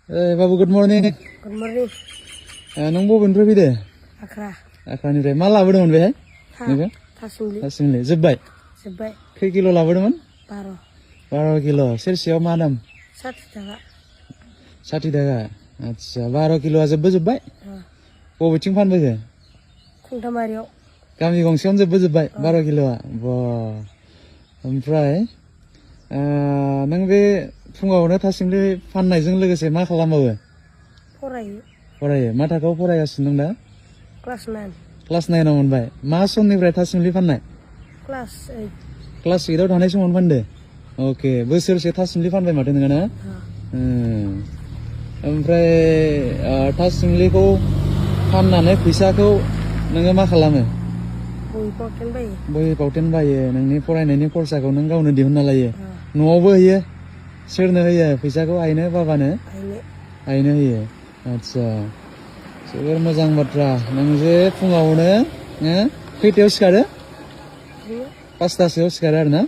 Babu, good morning. Good morning. Nang bबेनिफ्राय फैदो? Akra. आख्रानिफ्राय मा लाबोदोंमोन बेहाय? नोङो? Tasumli. थासुमलि जोब्बाय? Sebai. खै किल' लाबोदोंमोन? 12. 12 किल'। सेरसेयाव मा दाम? 60 taka. 60 थाखा। आच्छा 12 किल'आ जोब्बाय? बबेथिं फानबोखो? Kuntamariaw. गामि गंसेयावनो जोब्बाय 12 किल'आ। बा। ओमफ्राय नों बे फुङावनो थासुमलि फाननायजों लोगोसे मा खालामबावो? Farayo. फरायो। मा थाखोआव फरायगासिनो दं दा? Class 9. क्लास 9आव मोनबाय। मा समनिफ्राय थासुमलि फाननाय? Class 8. क्लास 8आव थानाय समावनो फानदो? अके, बोसोरसे थासुमलि फानबाय माथो नोङो ना? ओमफ्राय थासुमलिखौ फाननानै फैसाखौ नोङो मा खालामो? Bui pauten bayi. बहि फावथेन बायो, नोंनि फरायनायनि खरसाखौ नों गावनो दिहुनना लायो। न'आवबो होयो? सोरनो होयो फैसाखौ? आइनो, बाबानो? Aine. आइनो होयो। आच्छा, जोबोर मोजां बाथ्रा। नों जे फुङावनो खैथायाव सिखारो? Dua. 5टासोआव सिखारो आरो ना?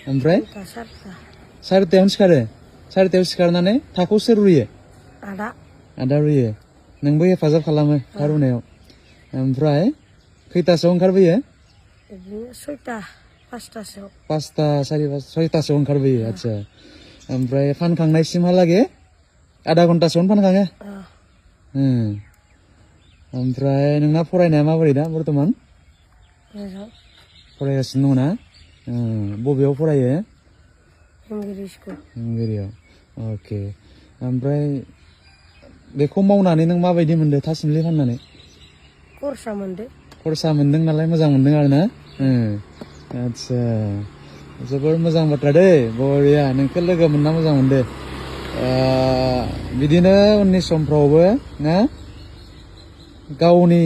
ओमफ्राय? Kunta sarta. 4टायावनो सिखारो? 4टायाव सिखारनानै थाखौ सोर रुयो? Ada. आदा रुयो। नोंबो हेफाजाब खालामो था रुनायाव। ओमफ्राय खैथासोआव ओंखारबोयो? Ini 6ta. 5taसोआव. 5टा, 6टासोआव ओंखारबोयो। आच्छा, ओमफ्राय फानखांनायसिमहालागै आधा घन्टासोआवनो फानखाङो? ओमफ्राय नोंना फरायनाया माबोरै दा बर्थमान? Moजां. फरायगासिनो दङ ना? बबेयाव फरायो? Himgiri school. हिमगिरियाव। अके, ओमफ्राय बेखौ मावनानै नों माबायदि मोनदों थासुमलि फाननानै? Kursa mondo. खरसा मोनदों नालाय मोजां मोनदों आरो ना? आच्छा, जोबोर मोजां बाथ्रा दै। बरिया, नोंखौ लोगो मोनना मोजां मोनदों। बिदिनो उननि समफ्रावबो ना गावनि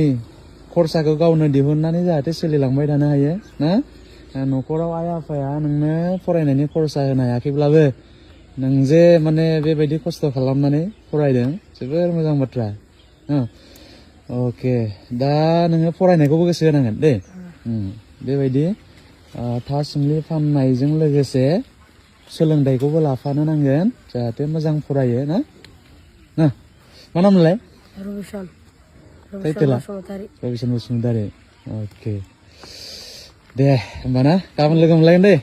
खरसाखौ गावनो दिहुननानै जाहाथे सोलिलांबाय थानो हायो ना? न'खराव आइ आफाया नोंनो फरायनायनि खरसा होनो हायाखैब्लाबो नों जे माने बेबायदि खस्थ' खालामनानै फरायदों, जोबोर मोजां बाथ्रा। अके, दा नोङो फरायनायखौबो गोसो होनांगोन दे। बेबायदि थासुमलि फाननायजों लोगोसे सोलोंथाइखौबो लाफानो नांगोन, जाहाथे मोजां फरायो ना? मा नाम मोनलाय? Robinson. टाइटेला? Basumatari. रबिसन बसुमतारी। अके, दे होमबा ना, गाबोन लोगो मोनलायगोन दे।